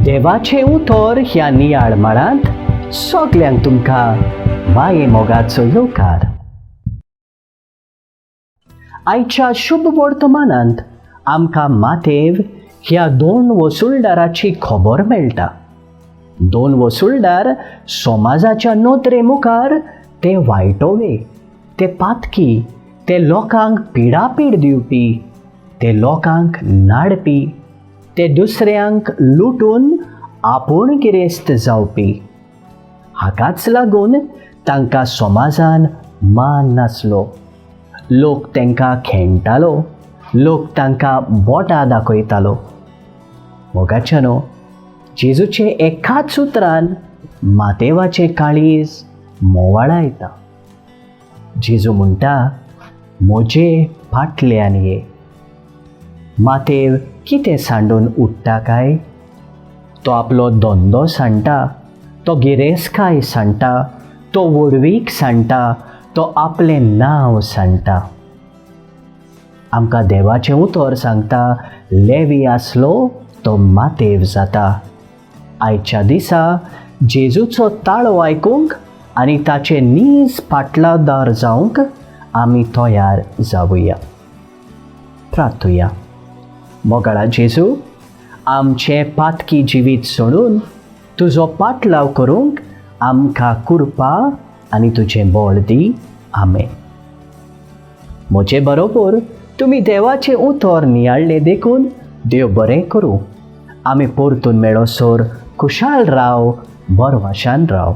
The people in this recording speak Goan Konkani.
देवाचें उतर ह्या नियाळ माळांत सगल्यांक तुमकां माये मोगाचो येवकार. आयच्या शुभ वर्तमानांत आमकां मातेव ह्या दोन वसुलदाराची खबर मेळटा. दोन वसुलदार समाजाच्या नदरे मुखार ते वायटोवे, ते पातकी, ते लोकांक पिडापीड दिवपी, ते लोकांक नाडपी, ते दुसऱ्यांक लुटून आपूण गिरेस्त जावपी. हाकाच लागून तांकां समाजान मान नासलो. लोक तांकां खेणटालो, लोक तांकां बोटां दाखयतालो. मोगाच्यानो, जेजूचे एकाच उतरान मातेवाचें काळीज मोवाळा येता. जेजू म्हणटा, म्हजे फाटल्यान ये. मातेव कितें सांडून उठ्ठा काय? तो आपलो धंदो सांडटा, तो गिरेस्तकाय सांडटा, तो व्हडवीक सांडटा, तो आपलें नांव सांडटा. आमकां देवाचें उतर सांगता, लेवी आसलो तो मातेव जाता. आयच्या दिसा जेजूचो ताळो आयकूंक आनी ताचे नीज पाटलादार जावंक आमी तयार जावया. प्रार्थुया. मोगाळा जेजू, आमचें पातकी जिवीत सोडून तुजो पाटलाव करूंक आमकां कृपा आनी तुजें बळ दी. आमेन. म्हजे बरोबर तुमी देवाचें उतर नियाळ्ळें देखून देव बरें करूं. आमी परतून मेळोसर खुशाल राव, बरवाशान राव.